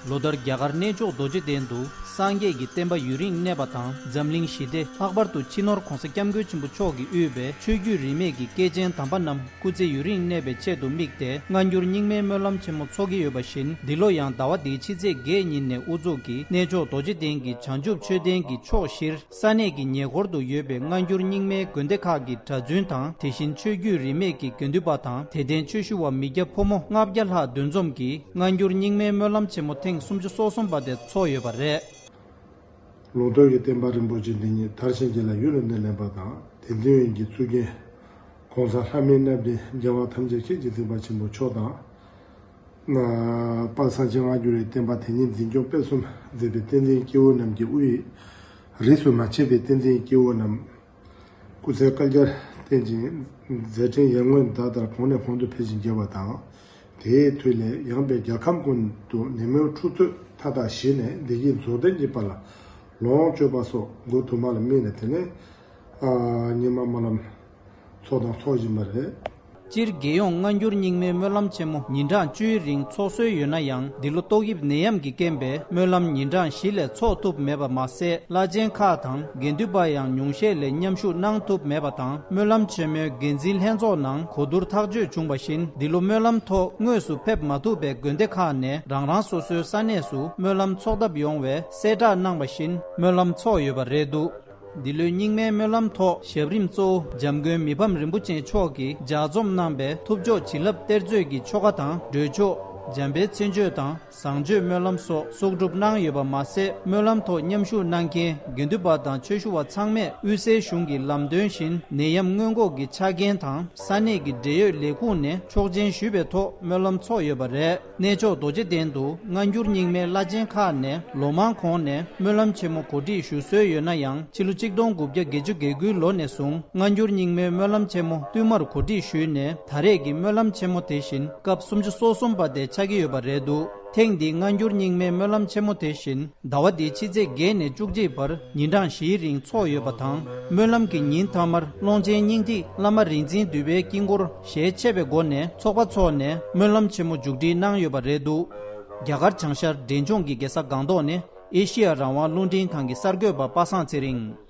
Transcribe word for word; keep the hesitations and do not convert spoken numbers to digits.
ལོ་ལྟར་རྒྱ་གར་གནས་མཆོག་རྡོ་རྗེ་གདན་དུ་སངས་རྒྱས་ཀྱི་བསྟན་པ་ཡུན་རིང་གནས་པ་དང་། འཛམ་གླིང་ཞི་བདེ། ལྷག་པར་དུ་སྤྱི་ནོར་༧གོང་ས་༧སྐྱབས་མགོན་ཆེན་པོ་མཆོག་གིས་དབུས་པའི་ཆོས་བརྒྱུད་རིས་མེད་ཀྱི་སྐྱེས་ཆེན་དམ་པ་རྣམས་སྐུ་ཚེ་ཡུན་རིང་གནས་པའི་ཆེད་དུ་དམིགས་ཏེ། སྔ་འགྱུར་རྙིང་མའི་སྨོན་ལམ་ཆེན་མོ་འཚོགས་ཀྱི་ཡོད་པ་བཞིན། འདི་ལོ་ཡང་ཟླ་བ་འདིའི་ཕྱི་ཚེས་བརྒྱད་ཉིན་ནས་དབུ་འཛུགས་ཀྱིས་གནས་མཆོག་རྡོ་རྗེ་གདན་གྱི་བྱང་ཆུབ་མཆོད་རྟེན་གྱི་ཕྱོགས་བཞིར། ས་གནས་ཀྱི་ཉེ་འཁོར་དུ་ཡོད་པའི་སྔ་འགྱུར་རྙིང་མའི་དགོན་སྡེ་ཁག་གི་གྲྭ་བཙུན་དང་། དེ་བཞིན་ཆོས་བརྒྱུད་རིས་མེད་ཀྱི་དགེ་འདུན་པ་དང་། དད་ལྡན་ཆོས་ཞུ་བ་མི་སྐྱ་ཕོ་མོ་ལྔ་བརྒྱ་ལྷག་འདུ་འཛོམས་ཀྱིས་སྔ་འགྱུར་རྙིང་མའི་སྨོན་ལམ་ཆེན་མོ་ཐེངས་སུམ་ཅུ་སོ་གསུམ་པ་དེ་འཚོགས་ཡོད་པ་རེད། ལུང་སྟོན་གྱི་བསྟན་པ་རིན་པོ་ཆེ་འདི་ཉིད་དར་ཞིང་རྒྱས་ལ་ཡུན་རིང་གནས་པ་དང་། དེ་འཛིན་ཡོན་གྱི་གཙུག་རྒྱན་༧གོང་ས་ལྷ་མིའི་མནའ་བདེ་རྒྱལ་བ་ཐམས་ཅད་མཁྱེན་ཅིང་གཟིགས་པ་ཆེན་པོ་མཆོག་དང་། པ་སངས་རྒྱས་སྔ་འགྱུར་བའི་བསྟན་པ་དེ་ཉིད་འཛིན་སྐྱོང་སྤེལ་གསུམ་མཛད་པའི་བསྟན་འཛིན་སྐྱེས་བུ་རྣམས་ཀྱི་དབུས། རིས་སུ་མ་ཆད་པའི་བསྟན་འཛིན་སྐྱེས་བུ་རྣམས་སྐུ་ཚེ་བསྐལ་བརྒྱར་བརྟན་ཅིང་མཛད་འཕྲིན་ཡར་ངོའི་ཟླ་ལྟར་གོང་ནས་གོང་དུ་འཕེལ་ཞིང་རྒྱས་པ་དང་། དེའི་མཐུ་ལས་ཡངས་པའི་རྒྱལ་ཁམས་ཀུན་ཏུ་ནད་མུག་འཁྲུག་རྩོད་མཐའ་དག་ཞི་ནས་བདེ་སྐྱིད་རྫོགས་ལྡན་གྱི་དཔལ་ལ་ལོངས་སྤྱོད་པ་སོགས་མགོ་དུ་མ་ལ་དམིགས་ནས། དེ་ནས་རྙིང་མ་སྨོན་ལམ་ཚོགས་དང་ཚོགས་བཞིན་པ་རེད། སྤྱིར་རྒྱལ་ཡོངས་སྔ་འགྱུར་རྙིང་མའི་སྨོན་ལམ་ཆེན་མོ་ཉིན་གྲངས་བཅུའི་རིང་འཚོགས་སྲོལ་ཡོད་ན་ཡང་། འདི་ལོ་ཏོག་དབྱིབས་ནད་ཡམས་ཀྱི་རྐྱེན་པས་སྨོན་ལམ་ཉིན་གྲངས་བཞི་ལས་འཚོགས་ཐུབ་མེད་པ་མ་ཟད། བླ་ཆེན་ཁག་དང་དགེ་འདུན་པ་ཡང་ཉུང་ཤས་ལས་མཉམ་ཞུགས་གནང་ཐུབ་མེད་པ་དང་། སྨོན་ལམ་ཆེན་མོའི་འགན་འཛིན་ལྷན་ཚོགས་ནང་གོ་བསྡུར་ཐག་གཅོད་བྱུང་བ་བཞིན། འདི་ལོ་སྨོན་ལམ་ཐོག་དངོས་སུ་ཕེབས་མ་ཐུབ་པའི་དགོན་སྡེ་ཁག་ནས་རང་རང་སོ་སོའི་ས་གནས་སུ་སྨོན་ལམ་འཚོགས་ཐབས་ཡོང་བའི་གསལ་བསྒྲགས་གནང་བ་བཞིན། སྨོན་ལམ་འཚོགས་ཡོད་པ་རེད་འདུག་འདི་ལོའི་རྙིང་མའི་སྨོན་ལམ་ཐོག་ཞབས་རིམ་གཙོ་བོ་འཇམ་མགོན་མི་ཕམ་རིན་པོ་ཆེ་མཆོག་གིས་ལྗགས་རྩོམ་གནང་པའི་ཐུབ་མཆོག་བྱིན་རླབས་གཏེར་མཛོད་ཀྱི་ཆོ་ག་དང་། སྒྲོལ་ཆོག་འཇམ་དཔལ་མཚན་བརྗོད་དང་། བཟང་སྤྱོད་སྨོན་ལམ་སོགས་གསོག་སྒྲུབ་གནང་ཡོད་པ་མ་ཟད། སྨོན་ལམ་ཐོག་མཉམ་ཞུགས་གནང་མཁན་དགེ་འདུན་པ་དང་ཆོས་ཞུ་བ་ཚང་མས་དབུས་སའི་གཞུང་གི་ལམ་སྟོན་བཞིན་ནད་ཡམས་སྔོན་འགོག་གི་ཆ་རྐྱེན་དང་ས་གནས་ཀྱི་འབྲེལ་ཡོད་ལས་ཁུངས་ནས་ཆོག་མཆན་ཞུས་པའི་ཐོག་སྨོན་ལམ་འཚོགས་ཡོད་པ་རེད། གནས་མཆོག་རྡོ་རྗེ་གདན་དུ་སྔ་འགྱུར་རྙིང་མའི་བླ་ཆེན་ཁག་ནས་ལོ་མང་གོང་ནས་སྨོན་ལམ་ཆེན་མོ་གོ་སྒྲིག་ཞུ་སྲོལ་ཡོད་ན་ཡང་། ཕྱི་ལོ་ཆིག་སྟོང་དགུ་བརྒྱ་བརྒྱད་ཅུ་གྱ་དགུའི་ལོ་ནས་བཟུང་སྔ་འགྱུར་རྙིང་མའི་སྨོན་ལམ་ཆེན་མོ་བསྟུད་མར་གོ་སྒྲིག་ཞུས་ནས། ད་རེས་ཀྱི་སྨོན་ལམ་ཆེན་མོ་དེ་བཞིན་སྐབས་སུམ་ཅུ་སོ་གསུམ་པ་དེ་ཆགས་ཀྱི་ཡོད་པ་རེད་འདུག་ཐེངས་འདིའི་སྔ་འགྱུར་རྙིང་མའི་སྨོན་ལམ་ཆེན་མོ་དེ་བཞིན་ཟླ་བ་འདིའི་ཕྱི་ཚེས་བརྒྱད་ནས་བཅུ་གཅིག་བར་ཉིན་གྲངས་བཞིའི་རིང་འཚོགས་ཡོད་པ་དང་། སྨོན་ལམ་གྱི་ཉིན་མཐའ་མར་ཀློང་ཆེན་སྙིང་ཐིག་བླ་མ་རིག་འཛིན་འདུས་པའི་དཀྱིལ་འཁོར་ཞལ་ཕྱེ་བའི་སྒོ་ནས་ཚོགས་པ་འཚོགས་ནས་སྨོན་ལམ་ཆེན་མོ་མཇུག་སྒྲིལ་གནང་ཡོད་པ་རེད་འདུག་རྒྱ་གར་བྱང་ཤར་འབྲས་ལྗོངས་ཀྱི་རྒྱལ་ས་སྒང་ཏོག་ནས་ཨེ་ཤི་ཡ་རང་དབང་རླུང་འཕྲིན་ཁང་གི་གསར་འགོད་པ་པ་སངས་ཚེ་རིང་།